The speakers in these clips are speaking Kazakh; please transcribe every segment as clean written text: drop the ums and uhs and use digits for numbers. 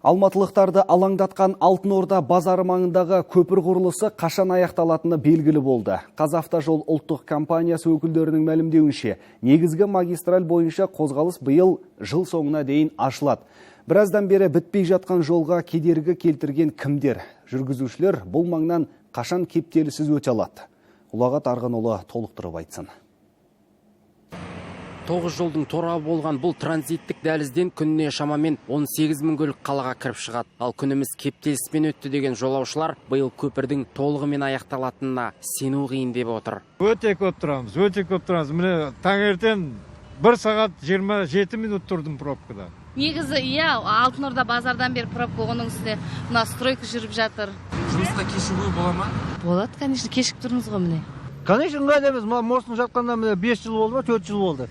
Алматылықтарды алаңдатқан Алтын Орда базары маңындағы көпір құрылысы қашан аяқталатыны белгілі болды. Қазавтожол ұлттық компаниясы өкілдерінің мәлімдеуінше, негізгі магистраль бойынша қозғалыс биыл жыл соңына дейін ашылады. Біраздан бері бітпей жатқан жолға кедергі келтірген кімдер? Жүргізушілер бұл маңнан қашан кептеліссіз өте алады? Ұлағат Арғынұлы толықтырып айтсын. 9 жолдың торабы болған бұл транзиттік дәлізден күніне шамамен 18 мың көлік қалаға кіріп шығады. Ал күніміз кептеліспен өтті деген жолаушылар биыл көпірдің толығымен аяқталатынына сену қиын деп отыр. Өте көп тұрамыз, өте көп тұрамыз. Міне таңертең 1 сағат 27 минут тұрдым пробкада. Негізі, иә, Алтын Орда базардан бері пробка, оның үстіне мына стройка жүріп жатыр. Жұмысқа кешігуге бола ма? Болады, конечно, кешігіп тұрмыз ғой міне. Конечно, ыңғайлы емес. Мына мосттың жатқанына міне 5 жыл болды ма, 4 жыл болды.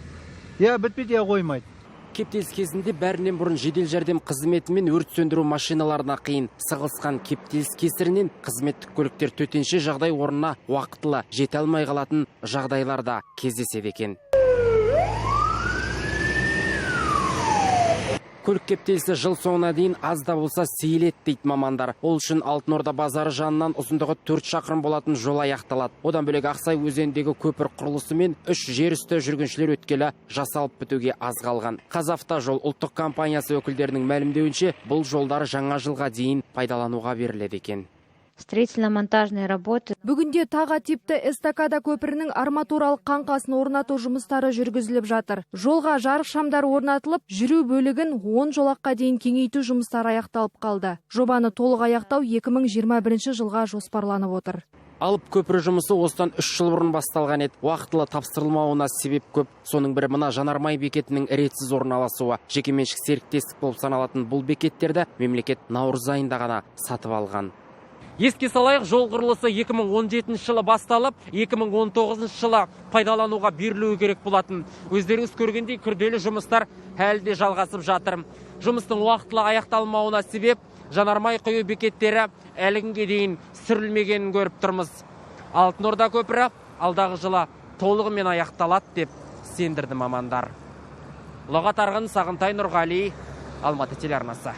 Я бітпейді, я қоймайды. Кептеліс кезінде бәрінен бұрын жедел жәрдем қызметі мен өрт сөндіру машиналарына қиын. Сығылысқан кептеліс кесірінен қызметтік көліктер төтенше жағдай орнына уақытылы жете алмай қалатын жағдайлар да кездеседі екен. Көлік кептелісі жыл соңына дейін аз да болса сейіледі дейді мамандар. Ол үшін Алтын Орда базары жанынан ұзындығы 4 шақырым болатын жол аяқталады. Одан бөлек Ақсай өзеніндегі көпір құрылысы мен 3 жер үсті жүргіншілер өткелі жасалып бітуге аз қалған. Қазавтожол ұлттық компаниясы өкілдерінің мәлімдеуінше, бұл жолдар жаңа жылға дейін пайдалануға беріледі екен. Строительно-монтажные работы. Бүгінде таға типті эстакада көпірінің арматуралық қаңқасын орнату жұмыстары жүргізіліп жатыр. Жолға жарық шамдар орнатылып, жүру бөлігін 10 жолаққа дейін кеңейту жұмыстары аяқталып қалды. Жобаны толық аяқтау 2021 жылға жоспарланып отыр. Алып көпір жұмысы осыдан 3 жыл бұрын басталған еді. Уақытылы тапсырылмауына себеп көп. Соның бірі мына жанармай бекетінің ретсіз орналасуы. Жекеменшік серіктестік болып саналатын бұл бекеттерді мемлекет наурыз айында ғана сатып алған. Еске салайық, жол құрылысы 2017 жылы басталып, 2019 жылы пайдалануға берілуі керек болатын. Өздеріңіз көргендей, күрделі жұмыстар әлі де жалғасып жатыр. Жұмыстың уақытылы аяқталмауына себеп жанармай құю бекеттері әлі күнге дейін сүрілмегенін көріп тұрмыз. Алтын Орда көпірі алдағы жылы толығымен аяқталады деп сендірді мамандар. Ұлағат Арғын, Сағынтай Нұрғали, Алматы телеарнасы.